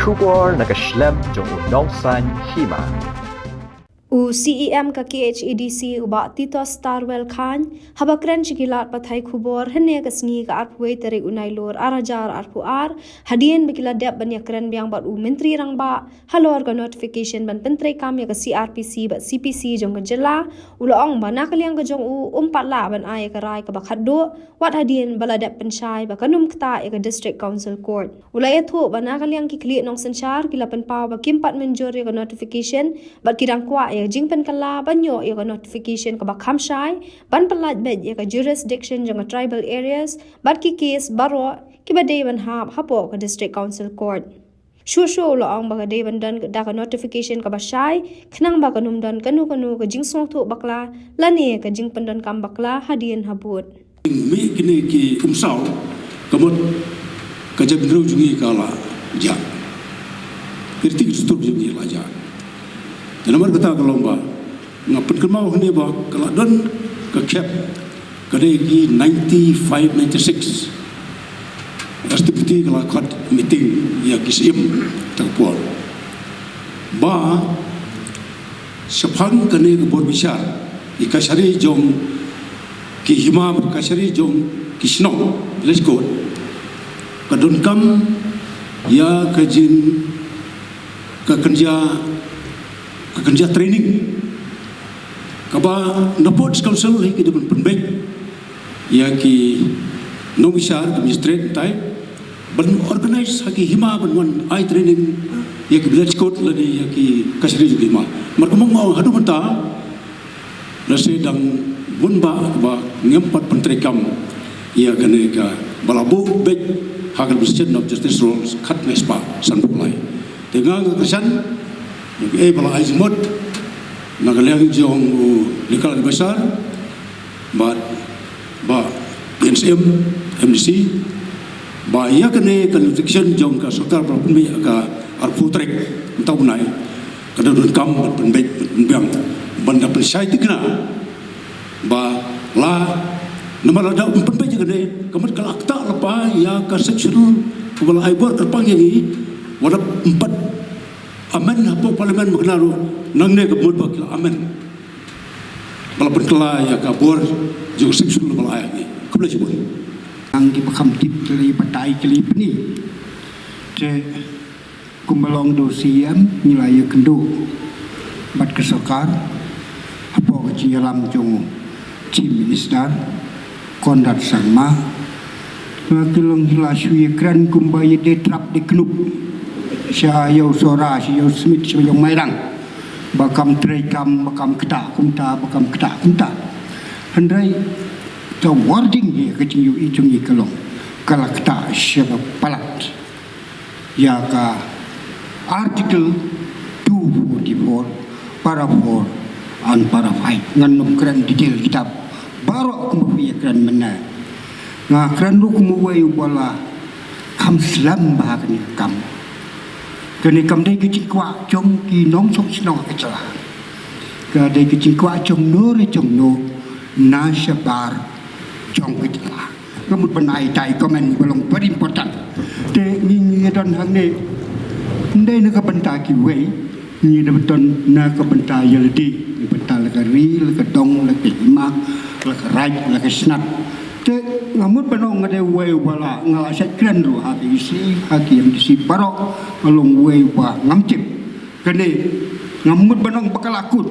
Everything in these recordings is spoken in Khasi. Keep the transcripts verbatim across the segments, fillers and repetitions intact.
Khubor na ka shlem jong u Nongsaiñ Hima. U C E M ka K H A D C u Bah Titosstarwell Chyne, haba kren sha ki lad pathai khubor hynne ka sngi ka arphew wei tarik u Nailur ar hajar arphew ar, hadien ba ki la dep ban ïakren biang bad u Myntri Rangbah halor ka notification ban pyntreikam ïa ka C R P C bad C P C jong ka jylla, u la ong ba na ka liang ka jong u, um pat lah ban ai ïa ka rai kaba khatduh wat hadien ba la dep pynshai ba kan ym ktah ïa ka District Council Court. U la ïathuh ba na ka liang ki khlieh nongsynshar ki la pynpaw ba kim pat mynjur ïa ka notification bad ki dang kwah ïa ka jingpynkylla ban ïoh ïa ka notification kaba kham shai ban pyllait beit ïa ka jurisdiction jong ka tribal areas bad ki case baroh kiba dei ban hap hapoh ka District Council Court. Shuh shuh u la ong ba ka dei ban don da ka notification kaba shai, khnang ba kan ym don kano kano ka jingsngewthuh bakla lane ka jingpyndonkam bakla hadien habud. Mih kine ki umsaw, ka mut ka jaitbynriew jong ngi ka la jah, ka riti ka dustur jong ngi la jah. Te namar kata ka long ba nga pynkynmaw hangne ba ka la don ka khep, ka dei ki ninety five ninety six. Ka S T P T ka la khot meeting ïa ki syiem ta ka por ba shaphang kane ka bor bishar, ki kashari jong ki hima bad kashari jong ki shnong, village court, ka donkam ïa ka jing, ka kynja, ka kynja training kaba na Sports Council hi ki dei ban pynbeit ïa ki nongbishar, ki magistrate, tai ban organize ha ki hima ban wan ai training ïa ki village court lane ïa ki kashari jong ki hima. Mar kumba nga ong haduh mynta, la sdang bun ba, ba ngim pat pyntreikam ïa kane kaba la buh beit ha ka Administration of Justice Rules khatkhyndai spah sanphew lai. Te nga nga kyrshan ïa kaei ba la ai jingmut na ka liang jong u legal advisor bad Bah N C M, M D C, ba ïa kane ka notification jong ka sorkar ba la pynbeit ha ka arphew tarik mynta u bnai, ka da donkam ban pynbeit, ban pynbiang, ban da pynshai thikna ba la, namar lada ym pynbeit ïa kane, ka mut ka la ktah lypa ïa ka Sixth Schedule kaba la ai bor kyrpang ïa ngi, wat la ym pat amend hapoh Parliament, ma kane ruh nangne ka mut ba ki la amend ba la pynkylla ïa ka bor jong ka Sixth Schedule ba la ai ha ngi. Khublei shibun. Nang kiba kham tip ki la ïa batai, ki la ïa pyni. Te kumba long da u C E M, ngi la ïakynduh bad ka sorkar hapoh ka jingïalam jong u Chief Minister Conrad Sangma. Nga, ki long ki la shu ïakren kumba ïadei trap dei knup. Sha ïa u Sohra, sha ïa u Smit, sha ïa u Mairang, ba kam treikam, ba kam ktah kumta, ba kam ktah kumta. Hynrei ka wording hi, ka jingïohi jong ngi ka long ka la ktah shaba palat ïa ka Article two forty-four, Para four and Para five. Ngan ym kren detail kita baroh kumba phi ïakren mynne. Nga kren ruh kum uwei uba la kham slem bha ha kane ka kam. Kane kam dei ka jingkwah jong ki nongshong shnong ka jylla. Ka dei ka jingkwah jong no re jong no na shabar jong ka jylla. Ka mut ban ai tai comment ba long very important. Te ngi ngi don hangne, ym dei na ka bynta kiwei, ngi da don na ka bynta ïa lade, na ka bynta la ka ri, la ka dong, la ka hima, la ka raid, la ka snat. Te nga mut ban ong nga dei uwei uba la, nga la shait kren ruh ha ka E C, ha ki M D C baroh, nga long uwei uba ngam tip. Kane nga mut ban ong ba ka la kut.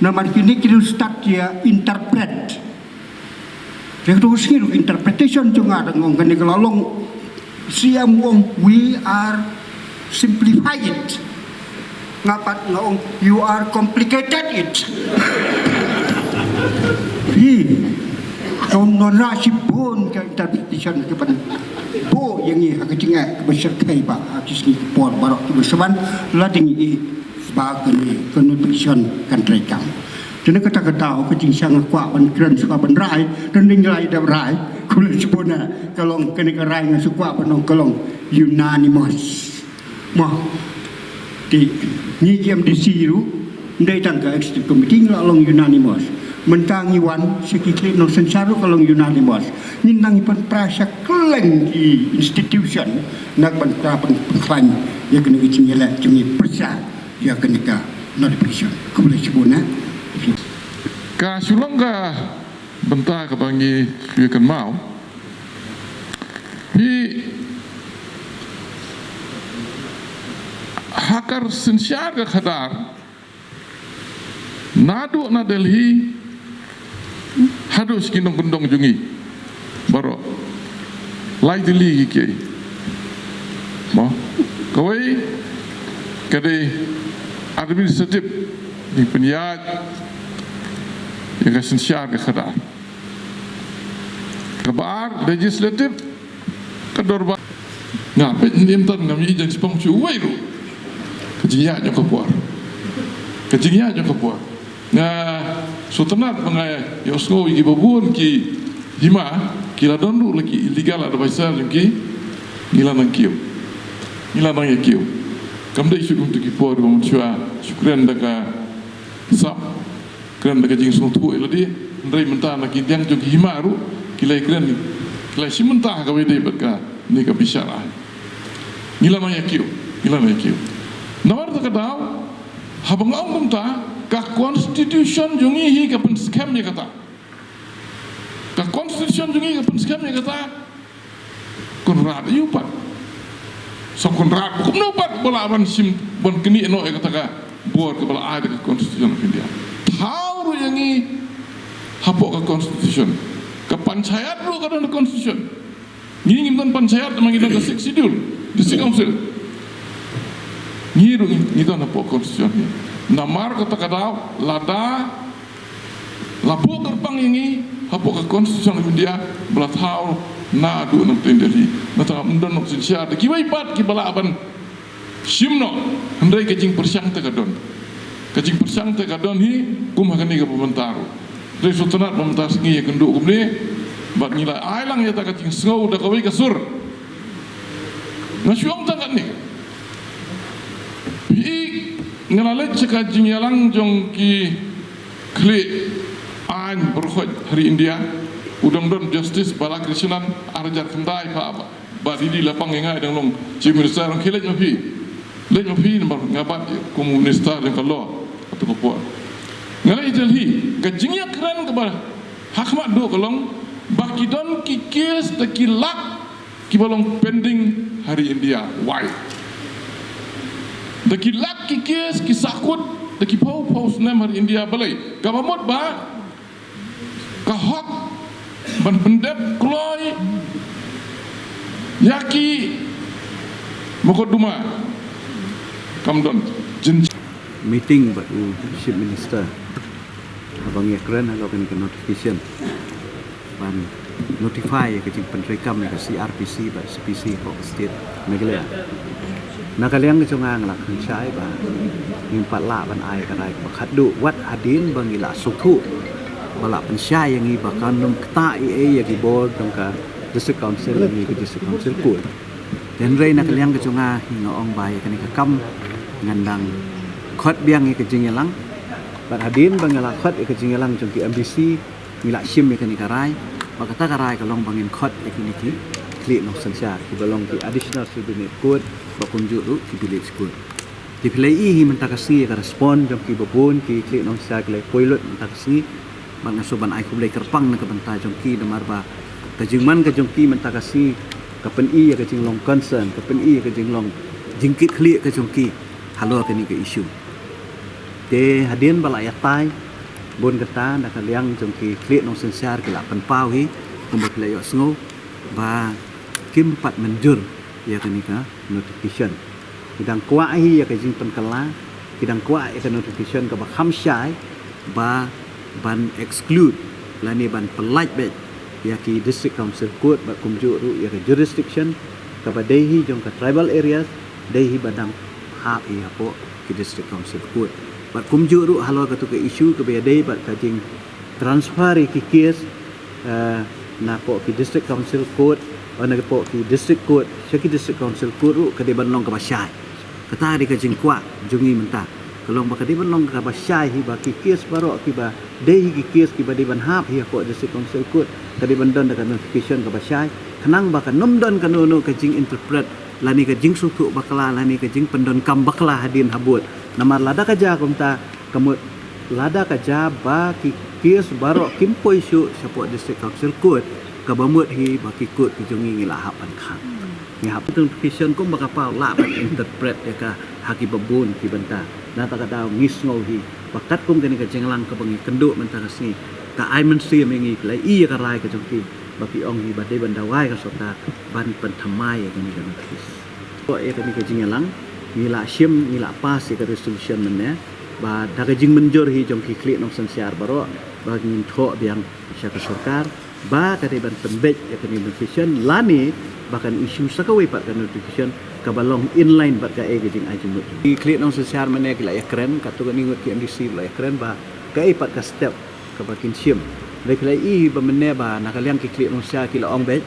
Namar kine ki riewstad ki ïa interpret. Te ka dei ka sngi ruh interpretation jong nga, dang ong kane ka la long, C M ong we are simplify it. Nga pat nga ong you are complicated it. Hi. Ka ong nora shibun ka interpretation ka ban buh ïa ngi ha ka jingeh kaba shyrkhei ba ha ki sngi ki por baroh kiba sa wan, la dang ïohi ba kane ka notification kan treikam. Te na kata ka daw ka jingshang nga kwah ban kren shuwa ban rai, te ngi la ïa dep rai, khublei shibun. Ka long kane ka rai nga shu kwah ban ong ka long unanimous. Mo. Te ngi ki M D C ruh, ym dei tang ka executive committee, ngi la long unanimous. Mynta ngi wan sha ki khlieh nongsynshar ruh ka long unanimous. Ngin nang ïa pynpra sha kylleng ki institution na ka bynta ban pynkhlaiñ ïa kane ka jingïaleh jong ngi pyrshah ïa kane ka notification. Khublei shibun eh. Ka shu long ka bynta kaba ngi shu ïakynmaw. Phi ha ka synshar ka khadar naduh na Delhi haduh sha ki nongkyndong jong ngi baroh. Lai tylli ki kiei. Mo, kawei ka dei administrative, jingpynïaid ïa ka synshar ka khadar. Kaba ar, legislative, ka dorbar. Nga peit ym don, ngam ïohi jingspong shuh uwei ruh. Ka jingïaid jong ka por. Ka jingïaid jong ka por. Nga sngewtynnat ba nga ïohsngew ïa kiba bun ki hima ki la don ruh la ki legal advisor jong ki. Ngi la nang kiew. Ngi la nang ïa kiew. Kam dei shuh kumta ki por ba mynshuwa shu kren da ka sap, kren da ka jingsngewthuh ïa lade, hynrei mynta na ki liang jong ki hima ruh ki la kren, ki la shim bynta ha kaba ïadei bad kane ka bishar aiñ. Ngi la nang ïa kiew, ngi la nang ïa kiew. Namar kata ka daw, haba nga ong kumta, ka constitution jong ngi hi ka pynskhem ïa kata. Ka constitution jong ngi ka pynskhem ïa kata. Conrad ïa u pat. Sir Conrad, ba kumno pat ba lah ban shim, ban knieh noh ïa kata ka bor kaba la ai da ka Constitution of India. Thaw ruh ïa ngi hapoh ka Constitution. Ka panchayat ruh ka don ha Constitution. Ngi ngim don panchayat, namar ngi don ka Sixth Schedule, District Council. Ngi ruh ngi, ngi don hapoh Constitution hi. Namar kata ka daw, lada la buh kyrpang ïa ngi hapoh ka Constitution of India ba la thaw naduh na pdeng Delhi. Nangta ym don, ym synshar da kiwei pat kiba lah ban shim noh, hynrei ka jingpyrshang te ka don. Ka jingpyrshang te ka don hi kum ha kane kaba mynta ruh. Hynrei sngewtynnat ba mynta sngi ïakynduh kumne bad ngi la ai lang ïa kata ka jingsngew da kawei ka sur. Nga shu ong tang katne. Phi, nga la leit sha ka jingïalang jong ki khlieh aiñ baroh khoit ha ri India. U dang don Justice Balakrishnan, ar hajar khyndai pha ba, ba dei dei la pang ïa nga, i dang long Chief Minister. Nga leit ma phi, leit ma phi namar nga bat kum u Minister jong ka law ha kato ka por. Nga leit Delhi, ka jingïakren kaba ha khmat duh ka long ba ki don ki case da ki lak kiba long pending ha ri India. Why? Da ki lak ki case ki sahkut da ki phew phew snem ha ri India. Balei? Kaba mut ba ka hok ban pyndep kloi ïa ki mokotduma kam don. Jin meeting bad u Chief Minister haba ngi ïakren halor kane ka notification ban notify ïa ka jingpyntreikam ïa ka C R P C bad C P C hapoh ka state Meghalaya. Na ka liang ka jong nga, nga la kren shai ba ngim pat lah ban ai ka rai kaba khatduh wat hadien ba ngi la sngewthuh ba la pynshai ïa ngi ba kan ym ktah ei ei ïa ki bor jong ka District Council lane ka District Council Court. Hynrei na ka liang ka jong nga, hi nga ong ba ïa kane ka kam ngan dang khot biang ïa ka jingïalang. Bad hadien ba nga la khot ïa ka jingïalang jong ki M D C, ngi la shim ïa kane ka rai, ba kata ka rai ka long ba ngin khot ïa kine ki khlieh nongsynshar kiba long ki Additional Subordinate Court bad kumjuh ruh ki Village Court. Te phi la ïohi hi mynta ka sngi ïa ka respond jong kiba bun ki khlieh nongsynshar ki la poi lut mynta ka sngi. Bad nga sngewbha ban ai khublei kyrpang na ka bynta jong ki namar ba ka jingman ka jong ki mynta ka sngi ka pyni ïa ka jinglong concern, ka pyni ïa ka jinglong jingkitkhlieh ka jong ki halor kane ka issue. Te hadien ba la ïatai bun kata na ka liang jong ki khlieh nongsynshar ki la pynpaw hi, kumba ki la ïohsngew ba kim pat mynjur ïa kane ka notification. Ki dang kwah hi ïa ka jingpynkylla, ki dang kwah ïa ka notification kaba kham shai ba ban exclude lane ban pyllait beit ïa ki District Council Court bad kumjuh ruh ïa ka jurisdiction kaba dei hi jong ka tribal areas, dei hi ba dang hap hi hapoh ki District Council Court. Bad kumjuh ruh halor katu ka issue kaba ïadei bad ka jing transfer ïa ki case, eh, napoh ki District Council Court, eh, napoh ki District Court sha ki District Council Court ruh ka dei ban long kaba shai. Kata dei ka jingkwah jong ngi mynta. Ka long ba ka dei ban long kaba shai hi ba ki case baroh kiba dei hi ki case kiba dei ban hap hi hapoh District Council Court ka dei ban don da ka notification kaba shai. Khnang ba kan ym don kano kano ka jinginterpret lane ka jingsngewthuh bakla lane ka jingpyndonkam bakla hadien habud. Namar lada ka jia kumta, ka mut lada ka jia ba ki case baroh kim poi shuh shapoh District Council Court, kaba mut hi ba ki court ki jong ngi ngi la hap ban khang. Ngi hap notification kumba ka paw lah ban interpret ïa ka ha kiba bun ki bynta. Na kata ka daw ngi sngew hi ba katkum kane ka jingïalang kaba ngi kynduh mynta ka sngi, ka ai mynsiem ïa ngi, ki la ïohi ïa ka rai ka jong ki, ba ki ong hi ba dei ban dawa ïa ka sorkar ban pynthymmai ïa kane ka notice. Ïa kane ka jingïalang, ngi la shim, ngi la pass ïa ka resolution mynne, ba da ka jingmynjur hi jong ki khlieh nongsynshar baroh, ba ngin thoh biang sha ka sorkar ba ka dei ban pynbeit ïa kane notification lane ba kan issue sa kawei pat ka notification kaba long in line bad kaei ka jingai jingmut. Ki khlieh nongsynshar mynne ki la ïakren, katto katne ngut ki M D C la ïakren ba kaei pat ka step kaba kin shim. Hynrei ki la ïohi ba mynne ba na ka liang ki khlieh nongsynshar ki la ong beit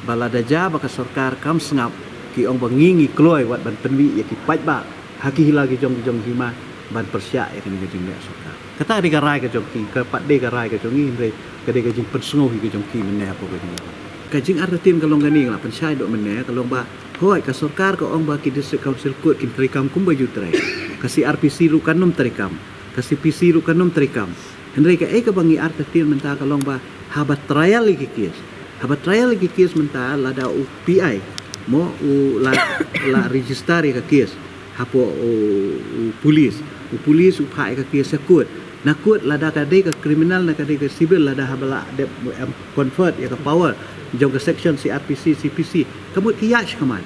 ba lada jia ba ka sorkar kam sngap, ki ong ba ngi ngi kloi wat ban pynmih ïa ki paidbah ha ki hila ki jong ki jong hima ban pyrshah ïa kane ka jingleh sorkar. Kata ka dei ka rai ka jong ki, ka pat dei ka rai ka jong ngi, hynrei ka dei ka jingpynsngew hi ka jong ki mynne hapoh ka jingïalang. Ka jingartatien ka long kane, nga la pynshai duh mynne, ka long ba hooid ka sorkar ka ong ba ki District Council Court kin treikam kumba ju trei. Ka C R P C ruh kan ym treikam, ka C P C ruh kan ym treikam. Hynrei kaei kaba ngi artatien mynta ka long ba haba trial ïa ki case, haba trial ïa ki case mynta lada u P I mo u la, la register ïa ka case hapoh u, u police, u police u phah ïa ka case sha court. Na court lada ka dei ka criminal ne ka dei ka civil, lada haba la dep em conferred ïa ka power jong ka section C R P C, C P C, ka mut ki ïaid shakhmat.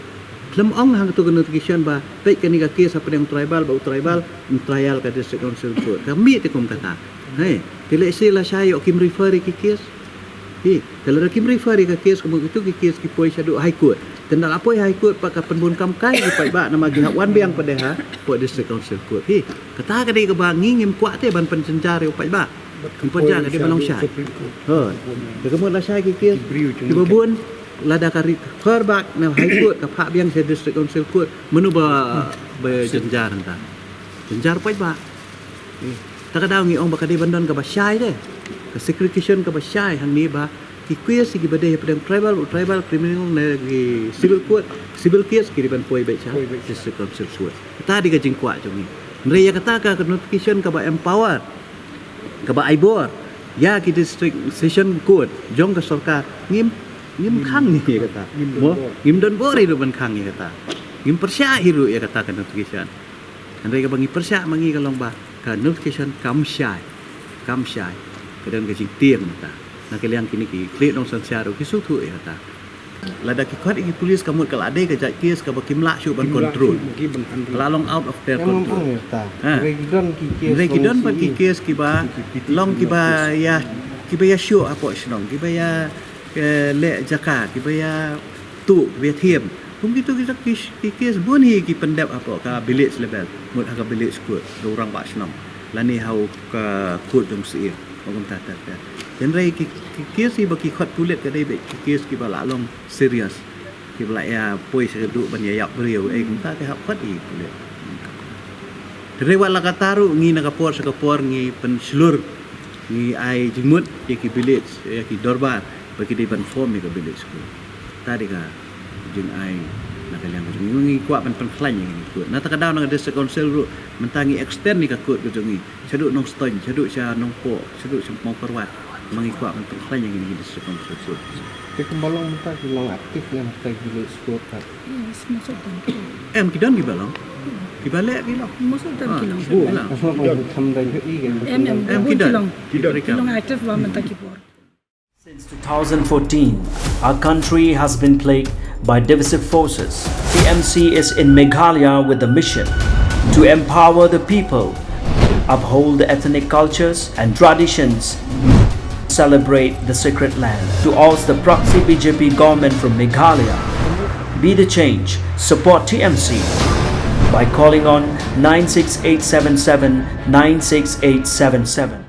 Khlem ong hangto ka notification ba peit kane ka case hapdeng tribal, ba u tribal, em, trial ka District Council Court. Ka mih te kum kata. Hei, te lehse lashai ïoh kim refer ïa ki case. Hi, te lada kim refer ïa ka case, ka mut kito ki case ki poi shaduh High Court. Te ynda la poi High Court pat ka pynbun kam kai ki paidbah namar ki hap wan biang pat de hapoh District Council Court. Hi, kata ka dei kaba ngi ngim kwah te ban pynjynjar ïa u paidbah. Ki pynjynjar ka dei ban long shai. Ha, te ka mut lashai ki case kiba bun lada ka refer back na High Court ka phah biang sha District Council Court, mano ba, ba jynjar hangta? Jynjar paidbah. Eh, ta ka daw ngi ong ba ka dei ban don kaba shai de. Ka segregation kaba shai hangne ba ki case kiba dei hapdeng tribal, u tribal, criminal ne ki civil court, civil case ki dei ban poi beit sha District Council Court. Kata dei ka jingkwah jong ngi. Hynrei ïa kata ka, ka notification kaba empower, kaba ai bor ïa ki District Session Court jong ka sorkar, ngim, ngim khang ïa kata. Mo, ngim don bor hi ruh ban khang ïa kata. Ngim pyrshah hi ruh ïa kata ka notification. Hynrei kaba ngi pyrshah ma ngi ka long ba ka notification kam shai, kam shai. Ka don ka jingtieng mynta. Na ka liang kine ki khlieh nongsynshar ruh ki sngewthuh ïa kata. Lada ki khot ïa ki police ka mut ka la dei ka jait case kaba kim lah shuh ban control. Ka la long out of their control. Hynrei ki don pat ki case kiba long kiba ïa, kiba ïa shuh hapoh shnong, kiba ïa, eh, leh jaka, kiba ïa tuh, kiba ïa thiem. Kum kito ki, ki, ki case bun hi ki pyndep hapoh ka village level, mut ha ka village court, ka u rangbah shnong, lane ha u ka court jong syier, ba kumta ter ter. Hynrei ki, ki case hi ba ki khot pulit ka dei beit ki case kiba la long serious, kiba la ïa poi sha ka duh ban ïa ïap briew, eh, kumta ki hap khot ïa ki pulit. Hynrei wat la katta ruh ngi na ka por sha ka por ngi pynshlur, ngi ai jingmut ïa ki village, ïa ki dorbar, ba ki dei ban form ïa ka village court. Ta dei ka jingai na ka liang ka jong ngi, ngi kwah ban pynkhlaiñ ïa kane ka court. Na ta ka daw na ka District Council ruh mynta ngi extend ïa ka court ka jong ngi shaduh Nongstoiñ, shaduh sha Nongpoh, shaduh sha Mawkyrwat. Ma ngi kwah ban pynkhlaiñ ïa kane ka District Council court. Te kumba long mynta ki long active ne ha ka village court ka? Yes, most of them ki long. Em, ki don kiba long. Kiba leh ki long. Most of them ki long. Ki long. Em, em, em, ki don. Ki long active ba mynta ki bor. Since two thousand fourteen, our country has been plagued by divisive forces. T M C is in Meghalaya with the mission to empower the people, uphold the ethnic cultures and traditions, celebrate the sacred land. To oust the proxy B J P government from Meghalaya, be the change. Support T M C by calling on nine six eight seven seven nine six eight seven seven.